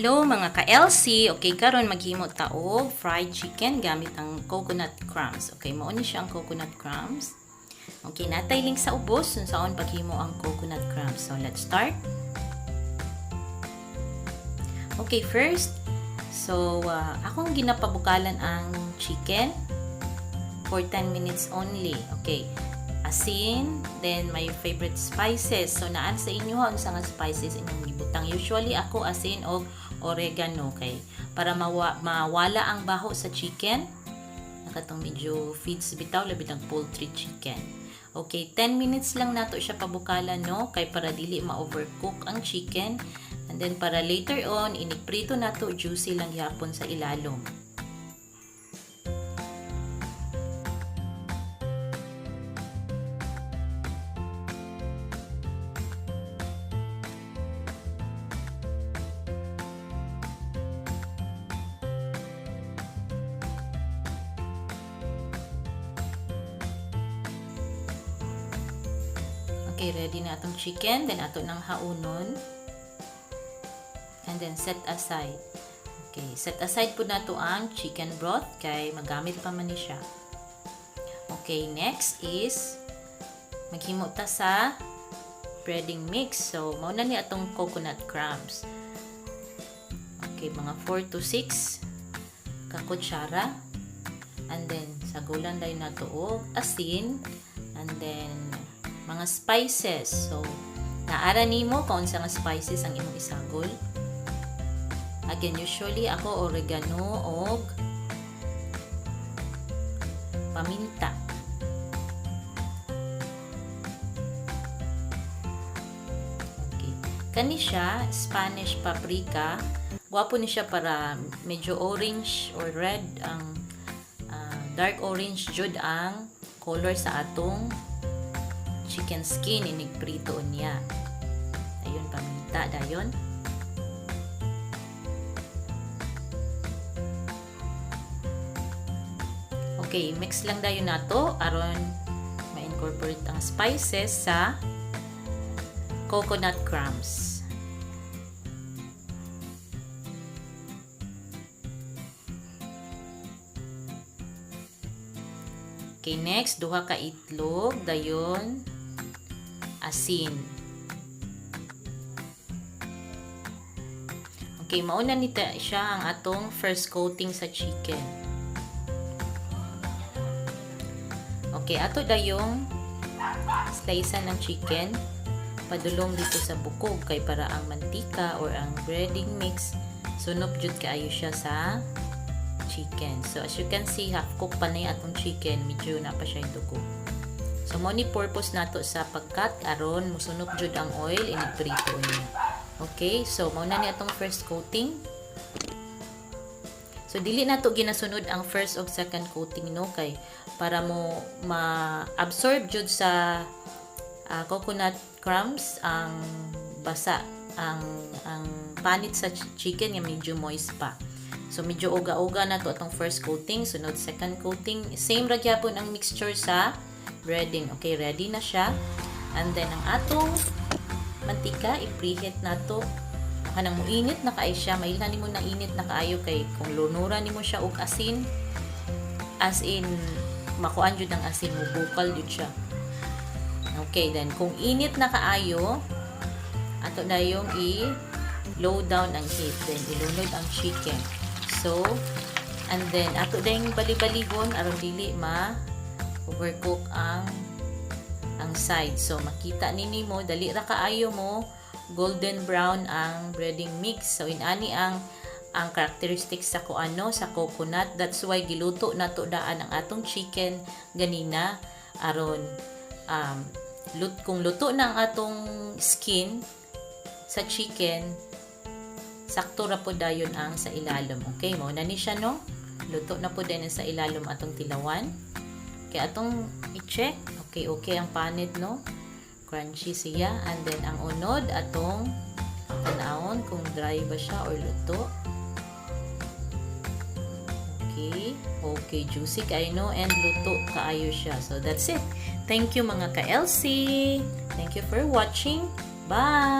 Hello, mga ka-LC! Okay, karon maghimo ta og fried chicken gamit ang coconut crumbs. Okay, mao ni siya ang coconut crumbs. Okay, natay link sa ubos unsaon paghimo ang coconut crumbs. So, let's start. Okay, first, so akong ginapabukalan ang chicken for 10 minutes only. Okay, asin, then my favorite spices. So, naan sa inyo ha, unsa nga spices inyong gibutang. Usually, ako asin og oregano, kay para mawala ang baho sa chicken. Nakatong medyo feeds bitaw, labi ng poultry chicken. Okay, 10 minutes lang nato siya pabukalan, no? Kay para dili ma-overcook ang chicken. And then, para later on, inig-prito nato, juicy lang gyapon sa ilalom. Okay, ready na atong chicken. Then, ato nang haunon. And then, set aside. Okay, set aside po nato ang chicken broth kay magamit pa man ni siya. Okay, next is maghimo ta sa breading mix. So, mao na ni atong coconut crumbs. Okay, mga 4 to 6 ka kutsara. And then, sagulan dayon nato og asin. And then, mga spices. So, naara nimo kung unsa nga spices ang imong isagol. Again, usually ako oregano og paminta. Okay. Kani siya, Spanish paprika. Gwapo ni siya para medyo orange or red ang dark orange jud ang color sa atong chicken skin inig prito niya. Ayun, paminta dayon. Okay, mix lang dayon nato aron ma-incorporate ang spices sa coconut crumbs. Okay, next, duha ka itlog, dayon asin. Okay, mauna ni siya ang atong first coating sa chicken. Okay, ato dayong slicean ng chicken padulong dito sa bukog kay para ang mantika or ang breading mix sunop jud kaayo siya sa chicken. So as you can see, half cook pa na yung atong chicken, medyo na pa siya yung dugo. So mo ni purpose nato sa pagkat aron musunop jud ang oil inig prito niya. Okay, so mao na ni atong first coating. So dili nato ginasunod ang first og second coating, no, kay para mo ma-absorb jud sa coconut crumbs ang basa ang panit sa chicken nga medyo moist pa. So medyo uga-uga na to atong first coating, sunod second coating. Same ra gyapon ang mixture sa breading. Okay, ready na siya. And then ang atong mantika i-preheat nato kanang muinit na kaayo siya, mailhan nimo na init na kaayo kay kung lunura nimo siya og asin, as in makuan jud ang asin, mo bukal jud siya. Okay, then kung init na kaayo, ato na yung i low down ang heat, then ilunod ang chicken. So and then ato dayong bali-balihon aron dili ma overcook ang side. So makita ni nimo dali ra kaayo mo golden brown ang breading mix. So inani ang characteristics sa kuano sa coconut. That's why giluto nato daan ang atong chicken ganina aron kung luto na ang atong skin sa chicken, sakto ra po dayon ang sa ilalom. Okay, mao na ni siya, no? Luto na po din sa ilalom atong tilawan. Okay, atong i-check. Okay, ang panit, no? Crunchy siya. And then, ang unod, atong tanawon kung dry ba siya or luto. Okay, juicy kaayo, no? And luto kaayo siya. So, that's it. Thank you, mga ka-LC. Thank you for watching. Bye!